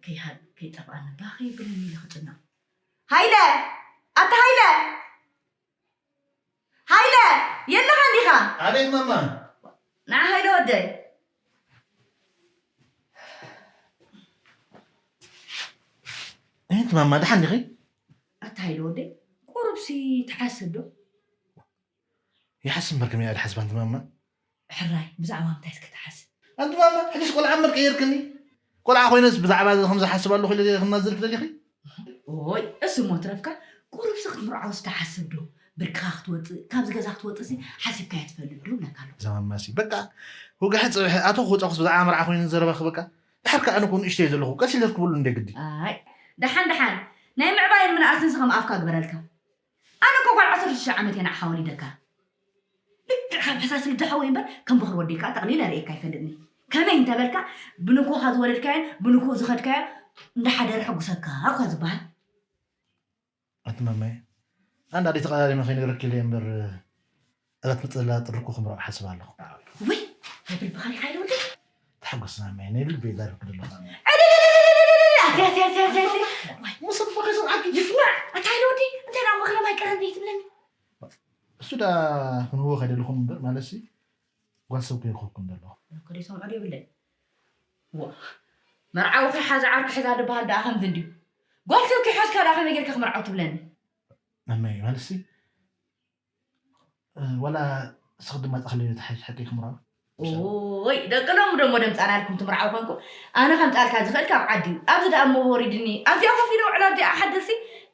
ከይሃድ ከይጠፍኣኒ ባኸ ይብለኒ ኢለ ክጭነቕ። ሃይለ! ኣታ ሃይለ! ሃይለ! የለኻ እንዲኻ? ኣቤት ማማ። ንዓ ሃይለ ወደይ። ኣንቲ ማማ፣ ደሓን ዲኺ? ኣታ ሃይለ ወደይ፣ ቁሩብሲ ትሓስብ ዶ? ይሓስብ እምበር ከመይ እያ ድሓስብ ኣንቲ ማማ? ሕራይ፣ ብዛዕባ ምንታይ እስከ ትሓስብ? ኣንቲ ማማ፣ ሕጂስ ቆልዓ እምበር ቀይርክኒ። ቆልዓ ኮይነስ ብዛዕባ እዚ ከም ዝሓስብ ኣለኹ ኢለ ክናዘልኪ ደሊኺ? ኦይ፣ እሱ እሞ ትረፍካ፣ ቁሩብሲ ክትምርዓውስ ትሓስብ ዶ? ብርክኻ ክትወፅእ፣ ካብዚ ገዛ ክትወፅእሲ ሓሲብካዮ ትፈልጥ ዶ? እብለካ ኣለኹ። እዛ ማማሲ፣ በቃ፣ ወግሐ ፅብሐ፣ ኣቶ ክወፃኹስ ብዛዕባ መርዓ ኮይኑ ዘረባኺ በቃ። ድሓር ከኣ ኣነ እኮ ንእሽተይ ዘለኹ፣ ቀስ ኢለ ክብሉ እንደ ግዲ። ኣይ፣ ደሓን ደሓን፣ ናይ ምዕባይን ምንኣስንሲ ከም ኣፍካ ግበረልካ። ኣነ እኮ ጓል ዓሰርተ ሽዱሽተ ዓመት እየ ንዓኻ ወሊደካ። ልክዕ ከም ሕሳስ ልዲ ሓወይ እምበር ከም በኹሪ ወደይ ከኣ ጠቕሊለ ርእየካ ኣይፈልጥን እየ። ከመይ እንተበልካ፣ ብንኮኻ ዝወለድካዮን ብንኮኡ ዝኸድካዮ እንዳሓደረ ሕጉሰካ እኳ ዝበሃል። ኣቲ ማማየ፣ ኣንድ ኣደይ ተቐዳዲመ ከይነግረኪ ኢለ እምበር፣ እዛ ትመጽእ ዘላ ጥሪ እኮ ክምርዖ ሓስብ ኣለኹ። ውይ፣ ናይ ብልብኻ ዲኻ ኢለ ወዲ? ተሓጎስ ማማየ፣ ናይ ብልቢ እየ ዛረብኪ ዘለኹ። ዕልልልልልልልልል! ኣቲ፣ ኣቲ፣ ኣቲ፣ ኣቲ፣ ኣቲ! ዋይ፣ ምስ ኣቦኺ ስምዓኪ። ይስማዕ! ኣታ ኢለ ወዲ፣ እንታይ ደኣ ምኽሪ ማይ ቀረብ ዘይትብለኒ? እሱ ደኣ ክንህቦ ከይደለኹም እምበር፣ ማለትሲ፣ ጓል ሰብ ከይረኸብኩ እንደ ኣለኹ። እኮ ደይ ሰምዖ ደይ ብለኒ። ዋ፣ መርዓዊ ከይሓዘ ዓርኪ ሕዛ ዝበሃል ደኣ ከምዚ እንድዩ። ጓል ሰብ ከይሓዝካ ደኣ ከመይ ጌርካ ክምርዓው ትብለኒ? ማማየ፣ ማለትሲ፣ እ፣ ዋላ ንስኺ ድማ ጠቕሊሉ ተሓይሽ ሓቂ ክምርዖ። ኦይ፣ ደቂ ሎሚ ደሞ ደምጻና ኢልኩም ትምርዓው ኮንኩም፣ ኣነ ከምጻልካ ዝኽእል ካብ ዓዲ እዩ። ኣብዚ ደኣ እሞ ወሪድኒ፣ ኣብዚኣ ኮፍ ኢለ ውዕል፣ ኣብዚኣ ሓድርሲ፣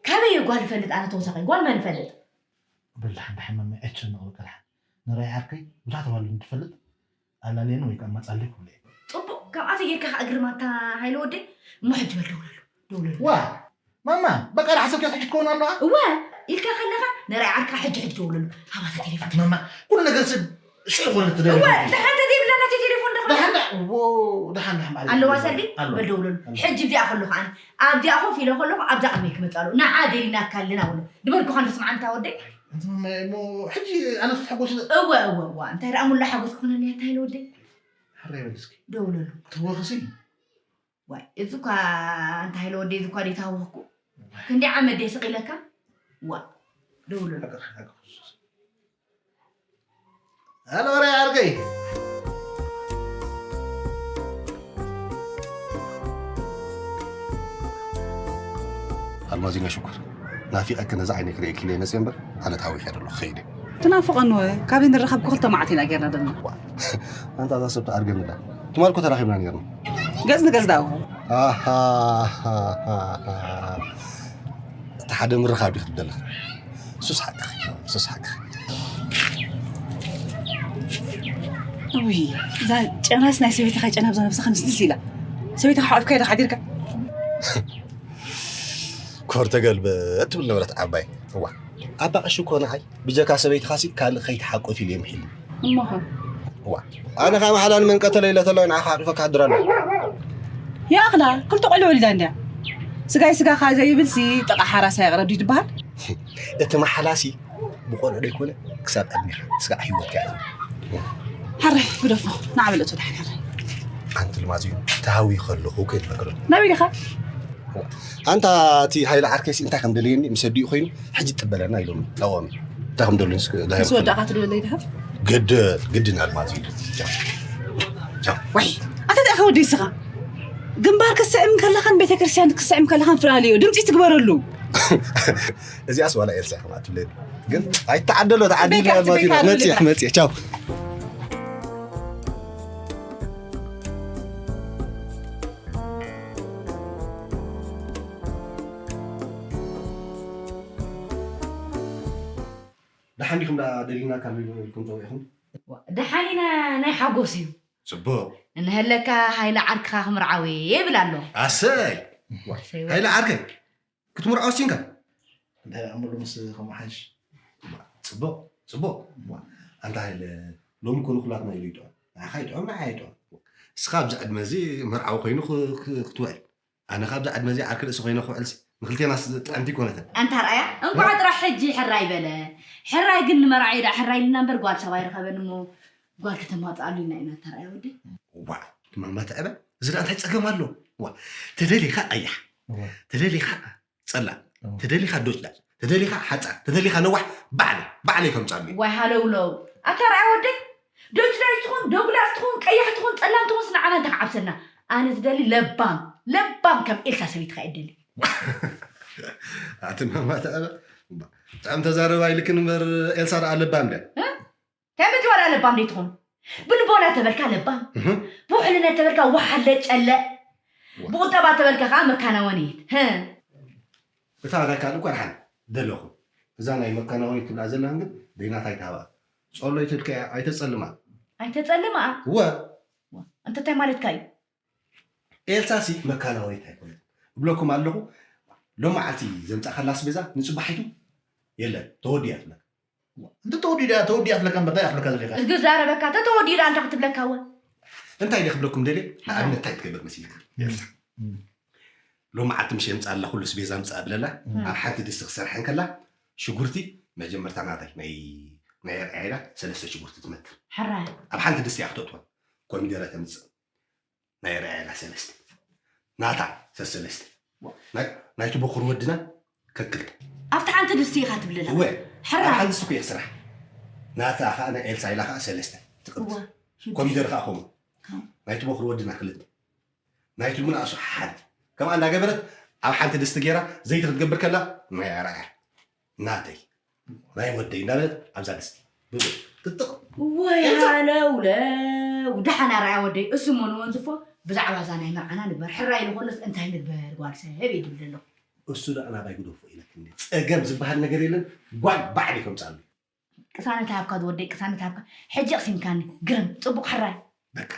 ካበይ እየ ጓል እፈልጥ ኣነ ተወሳኺ? ጓል መን እፈልጥ? በል ደሓን፣ ደሓን ማማየ፣ ኣይትጨነቒ በቃ ደሓን። ንራይ ዓርከይ ብዙሓት ኣዋልድ እንትፈልጥ ኣላለየን ወይ ከኣ ማጻለይ ክብሎ እየ። ጽቡቕ፣ ካብኣ ዘይጌርካ ከኣ ግርማታ ሃይለ ወደይ፣ እሞ ሕጂ በል ደውለሉ፣ ደውለሉ። ዋ፣ ማማ፣ በቃ ደሓን ሰብኪ ሕጂ ትከውን ኣለዋ? እወ፣ ኢልካ ከለኻ ንራይ ዓርካ ሕጂ ሕጂ ደውለሉ። ሃባታ ቴሌፎን። ማማ፣ ኩሉ ነገር ሰብ ሽዑ ኮነ እትደውል። እወ፣ ደሓን ተዘይብላ ናተይ ቴሌፎን ዶ ደሓን ዳ-፣ ዎ፣ ደሓን፣ ደሓን ማለት ኣለዋ እዩ። ሰልዲ? ኣለዋ። በል ደውለሉ። ኣለዋ። ሕጂ እዚኣ ከለኹ ኣነ፣ ኣብዚኣ ኮፍ ኢለ ከለኹ ኣብዛ ቅድመይ ክመጽእ ኣለዎ። ንዓ ደሊናካ ኣለና በሎ። ድበልኩኻ እንዶ ስምዓ እንታ ወደይ። ኣንቲ ማማ፣ እሞ ሕጂ ኣነ ክትሓጎስ ዶ-? እወ፣ እወ፣ እወ። እንታይ ደኣ ሙላ ሓጎስ ክኾነኒ እያ፣ እንታይ ኢለ ወደይ? ሕራይ በል እስኪ። ደውለሉ። ክትወኸሲ? ዋይ፣ እዚ እኳ እንታይ ኢለ ወደይ፣ እዚ እኳ ደይታወኽኩ። ክንደይ ዓመት ደይ ስቕ ኢለካ? ዋ፣ ደውለሉ። ሓቂ፣ ሓቂ። ሃሎ፣ ራይ ዓርከይ። ኣልማዚና ሽኮር፣ ናፊቐኪ ነዛ ዓይነይ ክርእየኪ ኢለ መፅየ እምበር፣ ኣነ ተሃዊኸ ዘለኹ፣ ክኸይድ እየ። ትናፍቐኒ ወ? ካበይ ንራኸብ እኮ ክልተ መዓልቲ ኢና ጌርና ደለና። ዋ፣ ኣንታ እዛ ሰብ ትኣርገኒ ዳ። ትማል እኮ ተራኺብና ኔርና። ገጽ ንገጽ ዳኣ። ኣሃ፣ ኣሃ፣ ኣሃ። እቲ ሓደ ምርኻብ ዲኺ ትደሊ? ሱስ ሓቅኺ፣ ሱስ ሓቅኺ። እውይ፣ እዛ ጨናስ ናይ ሰበይትኻ ጨና ብዛ ነብስኻ ንስንስ ኢላ። ሰበይትኻ ሓቑፍካያ ዶ ሓዲርካ? ኮር ተገልበጥ ትብል ነበረት ዓባይ። እዋ፣ ኣባ ቀሺ እኮ ንዓይ ብጀካ ሰበይትኻሲ ካልእ ከይትሓቁፍ ኢሉ የምሒልኒ። እሞኸ? እዋ፣ ኣነ ካብ ሓላል መን ቀተለ ኢለ ተሎ ንዓኻ ሓቂፈ ክሓድር ኣለኹ። ይኣኽላ፣ ክልተ ቆልዑ ወሊዳ እንድያ። ስጋይ ስጋኻ ዘይብልሲ ጥቓ ሓራስ ኣየቕረብ ድዩ ዝበሃል? እቲ ማሕላሲ ብቆልዑ ደይኮነ ክሳብ ዕድሜኻ፣ ስጋዕ ህይወትካ እዩ። ሓራይ፣ ግደፎ፣ ንዓ በል እቶ ደሓን ሓራይ። ኣንቲ ልማዝ እዩ፣ ተሃዊ ከለኹ ከይትፈክር። ናበይ ዲኻ? ኣንታ እቲ ሃይለ ዓርከይሲ እንታይ ከም ደለየኒ ምስ ኣዲኡ ኮይኑ፣ ሕጂ ይጥበለና ኢሎም ጠወሚ። እንታይ ከም ደለኒ እስከ ዳሃይ ምስ ወዳእካ ትደለይ ዲኻ? ግድ፣ ግድን ኣልማዝ እዩ። ቻው። ቻው። ዋይ፣ ኣታ እንታይ ኢኻ ወደይ ስኻ? ግንባር ክስዕም ከለኻን ቤተክርስትያን ክስዕም ከለኻን ፍላለዮ። ድምፂ ትግበረሉ። እዚኣስ ዋላ ኤልሳ ኢኻ ትብለኒ። ግን ኣይተዓደሎ፣ ተዓዲሉ ጽበይካ፣ ኣልማዝ እዩ። ጽበይካ መፅየ፣ ኣልማዝ። መፅየ። ቻው። ደሓን ዲኹም ደኣ ደሊናካ ኢልኩም ጸዊዕኹም? ደሓን ኢና፣ ናይ ሓጎስ እዩ። ጽቡቕ። እንሀለካ ሃይለ ዓርክኻ ክምርዓው እየ ይብል ኣሎ። ኣሰይ! ኣሰይ ወ-፣ ሃይለ ዓርከይ፣ ክትምርዖ ወሲንካ? እንታይ ደኣ እሞ ሎምስ ከምኡ ሓይሽ? ጽቡቕ፣ ጽቡቕ። ኣንታ ሃይለ፣ ሎሚ እኮ ንኹላትና ኢሉ ይጥዑም። ንዓኻ ይጥዑም፣ ንዓይ ይጥዑም። እስኻ ኣብዚ ዕድመ እዚ መርዓዊ ኮይኑ ክ-፣ ክ-፣ ክትውዕል። ኣነ ካብዛ ዕድመ እዚኣ ዓርኪ ርእሲ ኮይነ ክውዕልሲ ንክልቴናስ ጥዕምቲ ኣይኮነትን። ኣንታ ርኣያ፣ እንኳዕ ጥራሕ ሕጂ ሕራይ በለ። ሕራይ ግን ንመርዓዊ ደኣ ሕራይ ኢልና እምበር ጓል ሰብ ኣይረኸበን እሞ ጓል ከተማፅኣሉ ኢልና ኢና። ኣንታ ርኣያ ወደይ። ዋእ፣ ማማ ትዕበ፣ እዚ ደኣ እንታይ ፀገም ኣሎ? ዋ፣ ተደሊኻ ቀያሕ፣ እወ። ተደሊኻ ጸላም፣ እወ። ተደሊኻ ዶጭዳጭ፣ ተደሊኻ ሓጻር፣ ተደሊኻ ነዋሕ፣ ባዕለይ፣ ባዕለይ ከምጻሉ። ዋይ ሃለውለው። ኣታ ርኣያ ወደይ፣ ዶጭዳጭ ትኹን፣ ዶግላስ ትኹን፣ ቀያሕ ትኹን፣ ጸላም ትኹን፣ ንዓና እንታይ ክዓብሰና? ኣነ ዝደሊ ለባም፣ ለባም ከም ኤልሳ ሰበይትኻ እየ እደሊ። ኣቲ ማማ ተቐበ፣ ጥዕም ተዛረባ ኢልክን እምበር ኤልሳ ደኣ ለባም ድያ? እ? ከመይ ትበላ ለባም ደይ ትኹን? ብልቦና ተበልካ ለባም፣ እህ። ብውሕልነት ተበልካ ወሓለ ጨለ፣ ዋ። ብቁጠባ ተበልካ ከዓ መካናወኒት። ህ። እታ ናይ ካልእ ቆርሓን ደለኹ። እዛ ናይ መካናወኒት ትብላ ዘላ ግን ደይናታ ኣይትሃባ። ጸሎ ይትልከያ ኣይተጸልማ። ኣይተጸልማ? እወ። ዋ፣ እንተ እንታይ ማለትካ እዩ? ኤልሳሲ መካናወኒት ኣይኮነት። እብለኩም ኣለኹ፣ ሎመዓልቲ ዘምጻእካላ ኣስቤዛ ንጽባሒቱ የለን፣ ተወዲያ ትብለካ። እንተ ተወዲዳ፣ ተወዲያ ትብለካ እምበር፣ እንታይ እያ ትብለካ ዘለካ? እዝጊ ዛረበካ፣ ተተወዲዳ እንታይ ክትብለካ እወ? እንታይ ኢለ ክብለኩም ደልየ? ንኣብነት እንታይ ትገብር መሲልካ? እም። ኤልሳ። እም። ሎመዓልቲ ምሽ የምጻእ ኣላ፣ ኩሉ ኣስቤዛ ምጻእ ብለላ፣ እም። ኣብ ሓንቲ ድስቲ ክሰርሐን ከላ፣ ሽጉርቲ መጀመርታ ናታይ፣ ናይ፣ ናይ ኣርኣያ ኢላ ሰለስተ ሽጉርቲ ትመትር። ሕራይ። ኣብ ሓንቲ ድስቲ እያ ክተእትወን። ኮሚደረ ተምጽእ። ናይ ርኣያና ሰለስተ። ናታ ሰሰለስተ። ናይ፣ ናይቲ በኹር ወድና ከክልተ። ኣብቲ ሓንቲ ድስቲ ኢኻ ትብለላ። እወ። ሕራይ። ኣብ ሓንቲ ድስቲ እኮ እየ ክስራሕ። ናታ ኸዓ ናይ ኤልሳ ኢላ ኸዓ ሰለስተ ትቕንስ። እወ። ኮሚደረ ኸዓ ከምኡ። ከም? ናይቲ በኹር ወድና ክልተ። ናይቲ ምንኣሱ ሓንቲ። ከምኣ እንዳገበረት ኣብ ሓንቲ ድስቲ ገይራ ዘይቲ ክትገብር ከላ ናይ ኣርኣያ። ናተይ። ናይ ወደይ እንዳበለት ኣብዛ ድስቲ ብብር ጥጥቕ። ወይ ኤልሳ! ሃለውለው! ደሓን ኣርኣያ ወደይ፣ እሱ እሞ ንወንዝፎ ብዛዕባ እዛ ናይ መርዓና ንግበር፣ ሕራይ ኢሉ ከሎስ እንታይ ንግበር ጓል ሰብ እዩ ዝብል ዘሎ። እሱ ደኣ ናባይ ግደፎ ኢለኪ እንዴ። ጸገም ዝበሃል ነገር የለን፣ ጓል ባዕለይ ከምጻሉ። ቅሳነት ሃብካ ዝወደይ፣ ቅሳነት ሃብካ። ሕጂ ኣቕሲንካኒ፣ ግርም፣ ጽቡቕ ሕራይ። በቃ።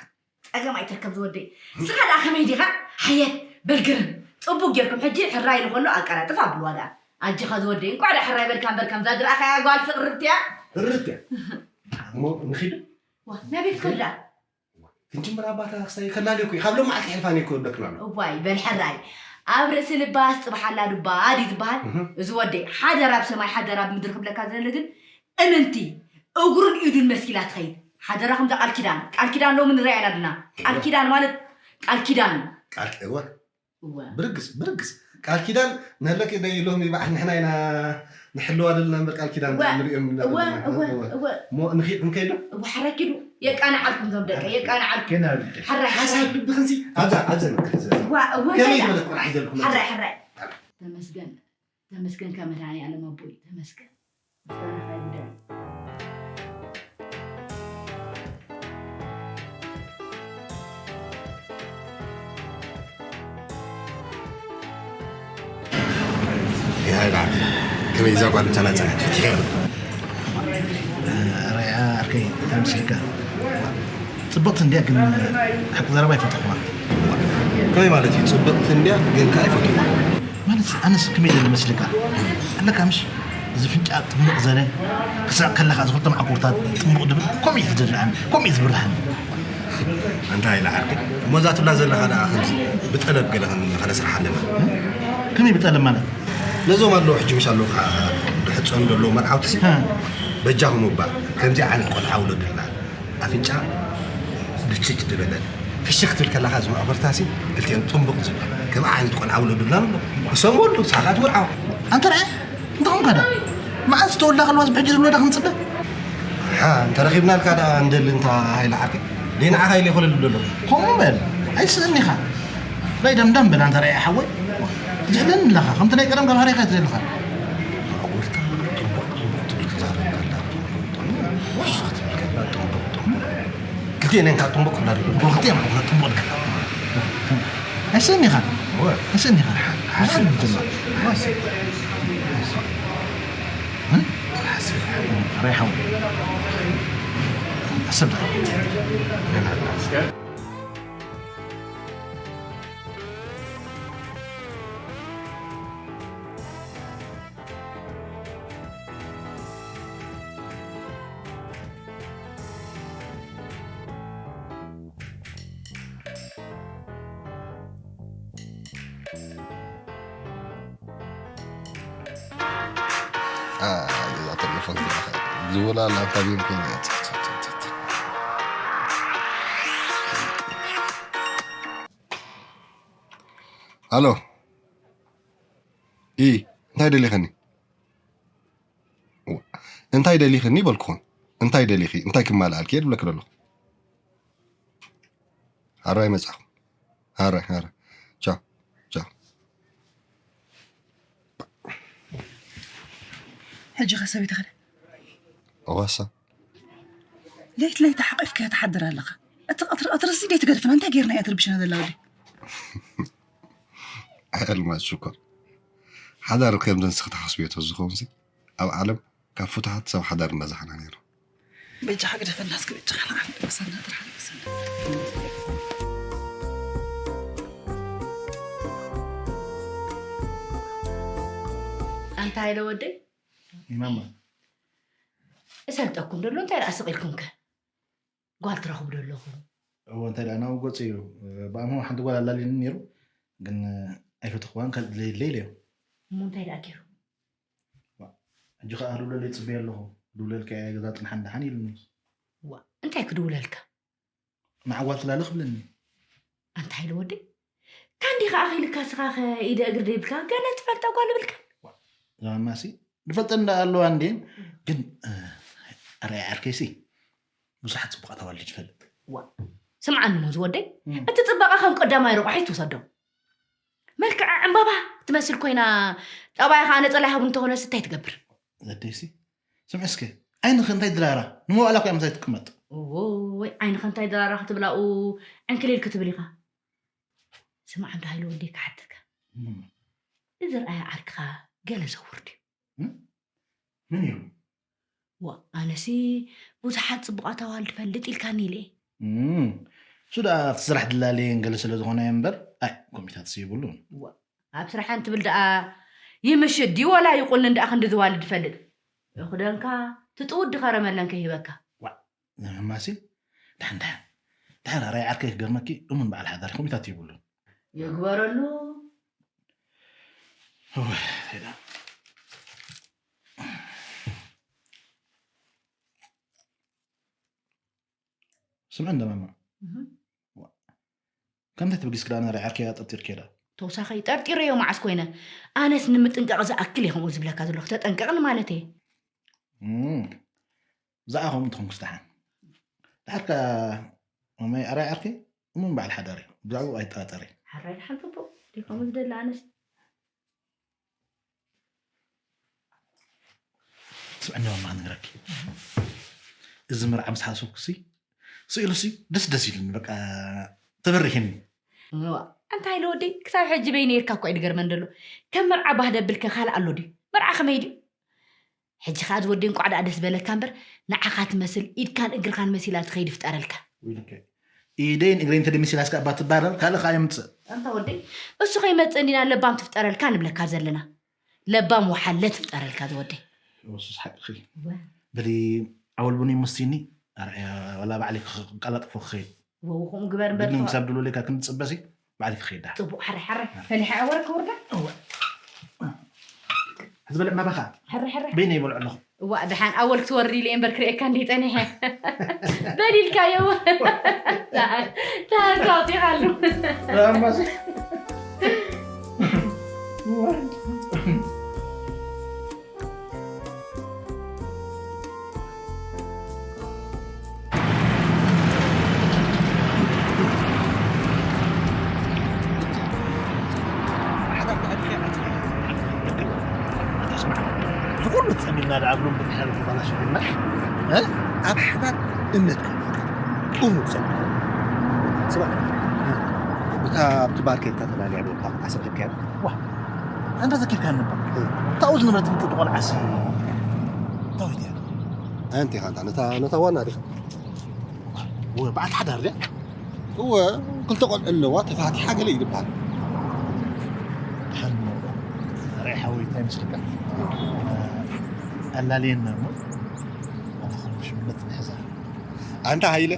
ጸገም ኣይትርከብ ዝወደይ። ንስኻ ደኣ ከመይ ዲኻ? ሓየት በል ግርም። ጽቡቕ ጌርኩም። ሕጂ ሕራይ ኢሉ ከሎ ኣቀላጥፍ ኣብልዋ ደኣ። ኣጆኻ ዝወደይ። እንቋዕ ደኣ ሕራይ በልካ እምበር ከምዛ ዝረኣኻያ ጓል ፍቕርርቲ እያ። ፍርርቲ እያ። እሞ ንኺድ? ዋ፣ ናበይ ክትከድ ደኣ? ክንጅምር ኣባታ ክሳይ ከላልዮ እኮ እዩ። ካብ ሎም መዓልቲ ሕልፋን እኮ ይብለክን ኣሎ። እዋይ፣ በል ሕራይ። ኣብ ርእሲ ልባስ ጽባሕ ኣላ ዱባ ድዩ ዝበሃል? እህ። እዚ ወደይ ሓደራ ኣብ ሰማይ ሓደራ ኣብ ምድሪ ክብለካ ዝደሊ ግን እምንቲ እግሩን ኢዱን መሲላ ትኸይድ። ሓደራኹም እዛ ቃል ኪዳን። ቃል ኪዳን ሎሚ ንሪኣ ኢና ድና። ቃል ኪዳን ማለት ቃል ኪዳን እዩ። ቃል ኪ-፣ እወ። እወ። ብርግጽ፣ ብርግጽ። ቃል ኪዳን ነለኪ ደይ ሎሚ በዓል ንሕና ኢና ንሕልዋ ዘለና እምበር ቃል ኪዳን እወ። ንሪኦም እወ፣ ዘለና። እወ፣ እወ። እሞ ንኺድ ክንከይድ ዶ? እወ፣ ሕራይ ኪዱ። የቃንዓልኩም ዞም ደቀ፣ የቃንዓልኩም። ኬና ብልደ። ሕራይ፣ ሕራይ። ሓሳብ ልብኽንሲ ኣብዛ፣ ኣብዛ ንክሕዘ። እወ፣ እወ፣ ከመይ ከይዳ። ዝበለ ቆልዓ ሒዘልኩም መጽእ? ሕራይ፣ ሕራይ። ተመስገን። ተመስገን ካብ መድኃኔዓለም ኣቦይ፣ ተመስገን። ምስጋናኻ ይጉደል። ይሃይ በዓል፣ ከመይ እዛ ጓል ምሳና ጸናት? ፈቲሕያ ዶ? ኧረ ዓርከይ፣ እንታይ መስልካ? ጽብቕቲ እንድያ፣ ግን ሓቂ ዘረባ ኣይፈተኹዋን። ከመይ ማለት እዩ? ጽብቕቲ እንድያ፣ ግን ከኣ ኣይፈትኹዋን። ማለት ኣነስ ከመይ ኢለ መስልካ? ኣለካ ምሽ? እዚ ፍንጫ ጥምቕ ዘለ፣ ክስዕቕ ከለኻ እዚ ክልተ መዓኮርታት ጥምቕ ድብል፣ ከምኡ እዩ ዝደልዓኒ፣ ከምኡ እዩ ዝብርሃኒ። ኣንታ ኢለ ዓርከይ፣ እሞ እዛ ትብላ ዘለኻ ደኣ ከምዚ ብጠለብ ገለ ከም ንኸነስርሓ ኣለና። ከመይ ብጠለብ ማለት? ነዞም ኣለዉ ሕጂ ምሽ ኣለዉ ከዓ ድሕጸኑ ዘለዉ መርዓውቲ ሲ፣ እ። በጃኹም እባ ከምዚ ዓይነት ቆልዓ ውለዱልና። ኣፍንጫ ብችች ዝበለ ፍሽኽ ትብል ከለኻ ዝመዕኮርታሲ ክልቲኦም ጥንቡቕ ዝብል ከም ዓይነት ቆልዓ ውለዱልና ኣሎ። ክሰምዑ ኣለዉ፣ ሳኻት ውርዓው። ኣንተ ርኣየ፣ እንታይ ኾንካ ዳ? መዓስ ተወልዳ ከለዋስ ብሕጂ ዝውለዳ ክንጽበ? ሓ፣ እንተ ረኺብናልካ ደኣ እንደሊ እንታ ሃይለ ዓርከይ። ደይ ንዓኻ ኢለ ይኾለሉ ኣለኹ። ከምኡ በል፣ ኣይስእን ኢኻ። ናይ ደምደም በል ኣንተ ርኣየ ሓወይ። ትዝሕለኒ ኣለኻ፣ ከምቲ ናይ ቀደም ገባህርያኻ ትዘልኻ። ማዕጎርታ ጥንቡቕ ጥንቡቕ ትብል ትዛረብ ከላ፣ ፍሽኽ ትብል ከላ ጥንቡቕ ጥንቡቕ። ክልቲኤን እየን ካብ ጥንቡቕ ክብላ ድዩ? ክልቲኤን እየን ጥንቡቕ ዝብላ። ኣይስእን ኢኻ። እወ። ኣይስእን ኢኻ። ሓስብ። ሓስብ። እ? ሓስብ። ራይሓው። ሓስብ። ኣይ፣ እዛ ቴሌፎን እዚኣ ኸ ዝውላ ኣላ፣ ካብ ቢሮ ኮይና እያ። ኣሎ። ኢ እንታይ ደሊኽኒ? እንታይ ደሊኽኒ በልኩኹን። እንታይ ደሊኺ? እንታይ ክማልኣልኪ እየ ዝብለኪ ዘለኹ። ሃራይ መጻኹ። ሃራይ ሃራይ። ቻው ቻው። ሕጂ ከ ሰበይትኸ? እዋሳ ለይቲ ለይቲ ሓቂፍካያ ትሓድር ኣለኻ። እቲ ቀትሪ ቀትሪ እዚ ዘይትገድፍና እንታይ ጌርና እያ ትርብሽና ዘላ ወዲ? ኣልማዝ ሽኮር፣ ሓዳር ከምዚ ንስኺ ትሓስብዮ ተዝኸውን ሲ ኣብ ዓለም ካብ ፍቱሓት ሰብ ሓዳር ምበዛሕና ነይሩ። በጃኻ ግደፈና እስኪ በጃኻ። ንዓም ደቅሰና ጥራሕ ደቅሰና። ኣንታ ሃይለ ወደይ ማማ እሰልጠኩም ደሎ እንታይ ደኣ ስቕ ኢልኩም ከ ጓል ትረኽቡ ደለኹም? እዎ እንታይ ደኣ ናብኡ ገፁ እዩ። ብኣምሆ ሓንቲ ጓል ኣላልዩኒ ነይሩ ግን ኣይፈተኽዋን ካልእ ድለይለይ ኢለዮ። እሞ እንታይ ደኣ ገይሩ? ሕጂ ኸዓ ክድውለለይ ይፅበዮ ኣለኹ። ክድውለልካ እየ ገዛ ፅንሓ ንደሓን ኢሉኒ። ዋ እንታይ ክድውለልካ? ንዓጓል ትላለ ክብለኒ። ኣንታ ሃይለ ወደይ ካንዲ ከኣ ኺልካ ስኻ ኸ ኢደ እግሪ ደይብልካ ገለ ትፈልጣ ጓል ይብልካ። እዛ ማማሲ ዝፈልጠን እንዳ ኣለዋ እንዴን ግን ኣርኣያ ዓርከይሲ ብዙሓት ፅቡቃት ኣዋልድ ይፈልጥ። ዋ ስምዓኒ ሞዝ ወደይ እቲ ፅባቐ ከም ቀዳማይ ረቑሒ ትውሰዶ። መልክዓ ዕምባባ ትመስል ኮይና ጠባይ ከዓ ነፀላ ይሃቡ እንተኾነስ እንታይ ትገብር? ዘደይሲ ስምዒ እስከ ዓይንኺ እንታይ ድራራ ንመዋእላ ኮይያ ምሳይ ትቅመጥ። እዎይ ዓይንኺ እንታይ ድራራ ክትብላኡ ዕንክሊል ክትብል ኢኻ። ስማዕ እንዶ ሃይለ ወደይ ክሓተካ እዚ ርኣያ ዓርክኻ ገለ ዘውር ድዩ? መን እዩ? ዋ ኣነሲ ብዙሓት ፅቡቓት ኣዋልድ ፈልጥ ኢልካኒ ኢለ እየ። እም፣ እሱ ደኣ ኣብቲ ስራሕ ድላለየን ገለ ስለ ዝኾነ እየ እምበር ኣይ ኮሚታትስ ይብሉን። ዋ ኣብ ስራሐን ትብል ደኣ ይምሽት ድዩ ወላ ይቑንን ደኣ ክንዲ ዝዋልድ ይፈልጥ። እኽደንካ ትጥውዲ ከረመለን ከይህበካ። ዋ ንሕማሲ ድሓን ድሓን ድሓን ኣራይ ዓርከይ ክገርመኪ እሙን በዓል ሓዳር ኮሚታት ይብሉን። ይግበረሉ። እወ፣ ሄዳ። ስምዒ እንደ ማማ እህ። ከምታይ ተበጊስ ክዳን ርዓርኪ እያ ጠርጢርኪ ዳ ተወሳኺ ጠርጢረዮ መዓስ ኮይነ ኣነስ ንምጥንቃቕ ዝኣክል እየ ከምኡ ዝብለካ ዘለኹ ተጠንቀቕኒ ማለት እየ እም፣ ብዛዕባ ከምኡ እንተኾንኩስ ደሓን ደሓርካ ማማይ ኣራይ ዓርኪ እሙን በዓል ሓዳር እዩ ብዛዕባኡ ኣይጠራጠሪ ሓራይ ደሓን ጽቡቕ ደይ ከምኡ ዝደሊ ኣነስ ስምዕኒ ማማ ክነግረኪ እዚ መርዓ ምስ ሓሰብኩሲ ስኢሉሲ ደስ ደስ ኢሉኒ በቃ ተበሪህኒ እዋ እንታይ ኢለ ወደይ ክሳብ ሕጂ በይነ ኢርካ እኳ እዩ ዝገርመን ዘሎ ከም መርዓ ባህ ደብል ከ ካልእ ኣሎ ድዩ መርዓ ከመይ ድዩ ሕጂ ከኣ ዝወዲ እንቋዕ ደኣ ደስ በለካ እምበር ንዓኻ ትመስል ኢድካን እግርኻን መሲላ ትኸይድ ይፍጠረልካ። ወይልከ ኢደይን እግረይን ተደሚሲላ እስካ እባ ትባረር ካልእ ከኣ የምጽእ። ኣንታ ወደይ እሱ ከይመጽእ እንዲና ለባም ትፍጠረልካ ንብለካ ዘለና። ለባም ወሓለ ትፍጠረልካ ዝወደይ። ወሱስ ሓቅኺ። በሊ ኣወል ቡን ይምስቲኒ ኣርኣያ ዋላ ባዕለይ ክቀላጥፎ ክኸይድ። ወው ከምኡ ግበር እምበር። ግድን ክሳብ ድልወለይካ ክንጽበሲ ባዕለይ ክኸይድ ደሓን። ጽቡቕ ሓረ ሓረ ፈሊሐ ኣወረ ክወርዳ። እወ። ዝበልዕ መባኻ ሕሪ ሕሪ በይነ ይበልዑ ኣለኹ። እዋ ደሓን ኣወል ክትወርድ ኢለ እየ እምበር ክርእየካ እንዲህ ጠኒሐ በል ኢልካዮ ተሃንካ ኣውፂኻሉ። ዝኩሉ ተሰሚና ደኣ ብሎም ብትሓል ተባላሽና ኣብ ሓዳር እምነት እሙን ሰብ ስማ እታ ኣብቲ ባር ከይድካ ተላልያ ብልካ ኣስርሕካያ ዋ ኣንተ ዘኪርካ ነበር ታኡ ዝነበረት ምጭጡ ቆልዓሲ ታዊት እያ ኣንቲ ኢኻ ነታ ነታ ዋና ዲኻ እወ በዓልቲ ሓዳር ድያ እወ ክልተ ቆልዑ ኣለዋ ተፋቲሓ ገለ እዩ ዝበሃል ድሓን ሬ ሓወይ እንታይ መስልካ ኣላልየና እሞ ዋላ ከም ሽምነት ንሕዛ ኣንታ ሃይለ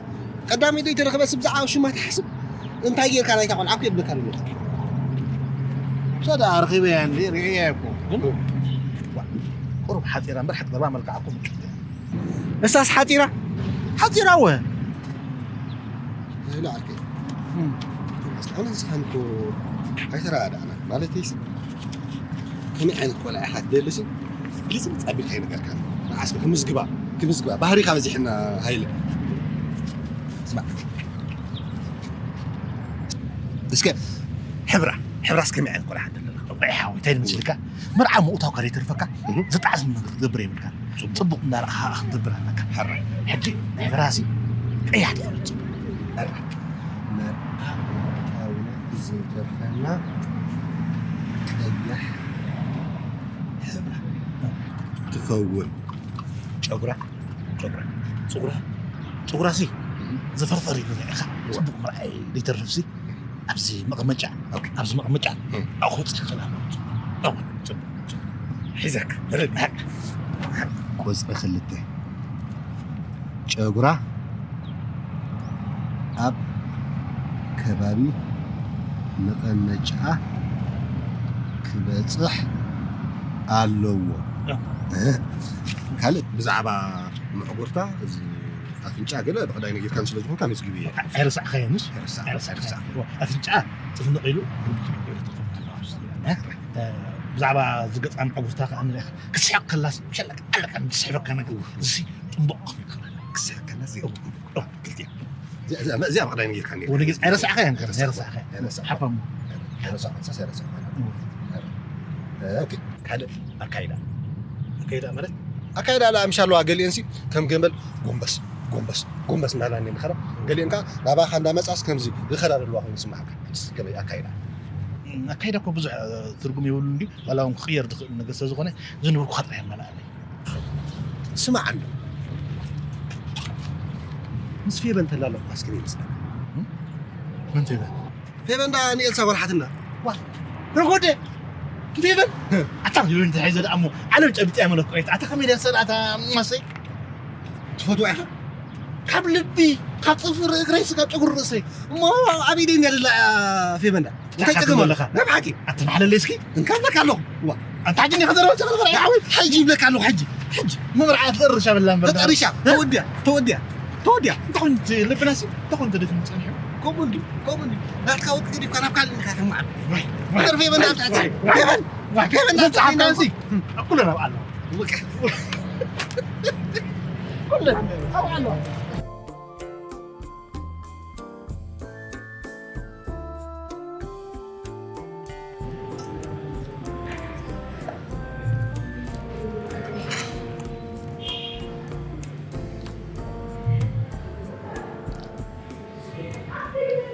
ቀዳመይ ዶ ይተረኽበ ስብ ዝዓብ ሽማ ትሓስብ እንታይ ጌርካ ናይታ ቆልዓ እኮ የብለካ ንብለካ እሳ ደኣ ረኺበያ እንዲ ርእያ እኮ ግን ቁሩብ ሓፂራ እምበር ሓቂ ዘባ መልክዓ እኮ ምጭት እያ እሳስ ሓፂራ ሓፂራ እወ ይብላ ዓርከይ ኣነ ዝፋን እኮ ኣይተረዳዳእና። ማለተይሲ፣ ከመይ ዓይነት ቆልዓ ኢኻ ትደሊ ሲ? ግልጽ ግልጽ ኣቢልካ ኣይነገርካን። ንዓስከ ክምዝግባ፣ ክምዝግባ። ባህሪኻ በዚሕና ሃይለ። ስማዕ። እስከ ሕብራ፣ ሕብራስ ከመይ ዓይነት ቆልዓ ትደሊ ኣለኻ? ቆልዓ ሓወይ፣ እንታይ ዝመስልካ? መርዓ ምእታው ከደይተርፈካ፣ እህ። ዝጠዓስ ነገር ክትገብር የብልካ። ጽቡቕ። ጽቡቕ እንዳረኣኻ ክትገብር ኣለካ። ሕራይ። ሕጂ ሕብራሲ ቀያሕ ትኾነ ጽቡቕ። መርዓ፣ መርዓ ምእታውና ብዘይተርፈና ቀያሕ ሕብራ ትኸውን። ጨጉራ፣ ጨጉራ፣ ጸጉራ፣ ጸጉራሲ እህ። ዘፈርፈር ኢሉ ኢኻ። ጽቡቕ መርዓ ደይተርፍሲ። ኣብዚ መቐመጫ፣ ኦኬ። ኣብዚ መቐመጫ፣ እም። ኣብኡ ክበጽሕ ክኽእል ኣለዎ። ኣብኡ፣ ጽቡቕ፣ ጽቡቕ። ሒዘካ፣ ንርድ፣ ንሓቅ። ቁጽሪ ክልተ። ጨጉራ ኣብ ከባቢ መቐመጫኣ ክበጽሕ ኣለዎ። እም። እህ። ካልእ ብዛዕባ መዕጉርታ፣ እዚ ኣፍንጫ ገለ ብቐዳይ ነጊርካን ስለ ዝኾንካ መዝጊቡ እየ። ኣይረሳዕካዮንስ? ኣይረሳዕ-፣ ኣይረሳዕካዮን። ኣይረሳዕ። ኣፍንጫ ጽፍንቕ ኢሉ፣ እ፣ ብዛዕባ ዝገጻ መዕጉርታ ከኣ ንሪኣ። ክትስሕቕ ከላስ፣ ሸለቅ ኣለካ፣ ዝስሕበካ ነገር። እዚ ጥንቡቕ ክብል ይኽእል። ክስሕቕ ከላስ፣ እዚ ጥንቡቕ። ክልቲኣ። እዚኣ፣ እዚኣ፣ እዚኣ ብቐዳይ ነጊርካኒ። ወደ ገጽ ኣይረሳዕካዮን፣ ኣይረሳዕካዮን። ኣይረሳዕካዮን። ሓፋሙ። ኣይረሳዕካዮን፣ ሳስ ኣይረሳዕካዮን። እም። እ፣ ኦኬ። ካልእ ኣካይዳ። ኣካይዳ ማለት? ኣካይዳ ላ ምሽ ኣለዋ፣ ገሊአንሲ ከም ገመል ጎንበስ፣ ጎንበስ፣ ጎንበስ እናበላ እየን ዝኸዳ። ገሊአን ከኣ ናባኻ እንዳመጻስ ከምዚ ዝኸዳ ዘለዋ ኮይኑ ይስምዓካ። ሕጅስ ከመይ ኣካይዳ? እም፣ ኣካይዳ እኮ ብዙሕ፣ እ፣ ትርጉም የብሉን ድዩ? ዋላ እውን ክቕየር ዝኽእል ነገር ስለ ዝኾነ፣ ዝነበርኩኻ ጥራይ ኣማልኣለይ። ስማዕ ኣሎ። ምስ ፌበን ተላለኹኳስ ከመይ ይመስለካ? እም? መን ፌበን? ፌበን ዳ ንኤልሳ ጓል ሓትና። ዋ፣ ረጎደ። ፌበን? ኣታ ፌበን ተታሒዘ ደኣ እሞ ዓለም ጨቢጠያ መለኮ። ኣታ ኮሜድያን ሰላ ኣታ ማሰይ። ትፈትዋ ኢኻ? ካብ ልቢ፣ ካብ ጽፍሪ እግረይ ስጋብ ጨጉሪ ርእሰይ። እሞ ኣብ ኢደይ እንድያ ዘላ ፌበን ዳ? እንታይ እንታይ ጸገም ኣሎ? ኣለኻ? ናብ ሓቂ። ኣተማሓለለይ እስኪ። እንካ እብለካ ኣለኹ። ዋ። ኣንታ ሕጂ እንዲኻ ዘረባ ትኽእል በላ። ሓወይ፣ ሕጂ ይብለካ ኣለኹ፣ ሕጂ። ሕጂ። መብርዓ ተጠርሻ በላ እምበር። ተጠርሻ። እ? ተወድያ፣ ተወድያ፣ ተወድያ። እንታይ ኾን እቲ ልብናሲ? እንታይ ኾን ተደፊኑ ጸኒሑ? ከምኡ እንድዩ፣ ከምኡ እንድዩ። ናትካ ወርቂ ገዲፍካ ናብ ካልእ እንዲኻ ተማዕብል። ዋይ፣ ዋይ፣ ተርፌ በላ ዋይ፣ ኣንታ ዋይ፣ ዋይ፣ ፌበን፣ ዋይ፣ ፌበን እዛ ናትካ ጸሓፍታ ፌበን። ኣንሲ፣ እም። ኩሉ ናብ ኣላ። በቃ። ኩሉ ናብ ኣላ።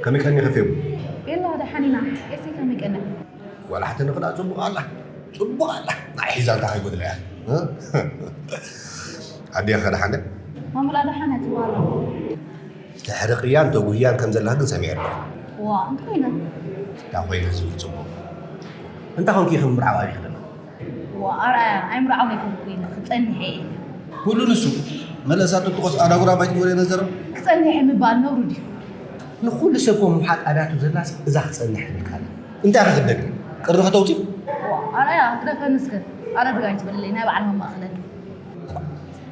ከመይ ቀኒኺ ፌቡ? የላ፣ ደሓን ኢና። ኤሲ ከመይ ቀኒኻ? ዋላ ሓንቲ ንኽዳ ጽቡቕ ኣላ። ጽቡቕ ኣላ። ንዓይ ሒዛ እንታይ ከይጎድላ እያ? እ? ኣዴኺ ከ ደሓን ድያ? ማሙላ ደሓን እያ ትበሃል። ተሕርቕያን ተጉህያን ከም ዘለኻ ግን ሰሚዐ ኣለኹ። ዋ፣ እንታይ ኢለ? እንታይ ኮይነ ዝብል ጽቡቕ። እንታይ ኮንኪ ኢኺ ምምርዓው ኣብይኺ ደለኺ? ዋ፣ ኣርኣያ፣ ኣይምርዓውን ኣይኮንኩ ኢለ፣ ክጸንሕ እየ። ኩሉ ንሱ፣ መለሳ ጥጥቖስ ኣዳጉራ ባይት ወሬ ነዘረብ። ክጸንሕ እየ ምባል ነውሪ ድዩ? ንኹሉ ሰብ እኮ ምውሓጥ ኣብያቱ ዘላስ እዛ ክጸንሕ ትብል ካላ። እንታይ ኢኺ ክትደግሚ? ቅርኺ ከተውጺ? ዋ፣ ኣርኣያ፣ ግደፈኒ እስከ። ኣረድግ ኣይትበለለይ፣ ናይ በዓል መማእኸለኒ።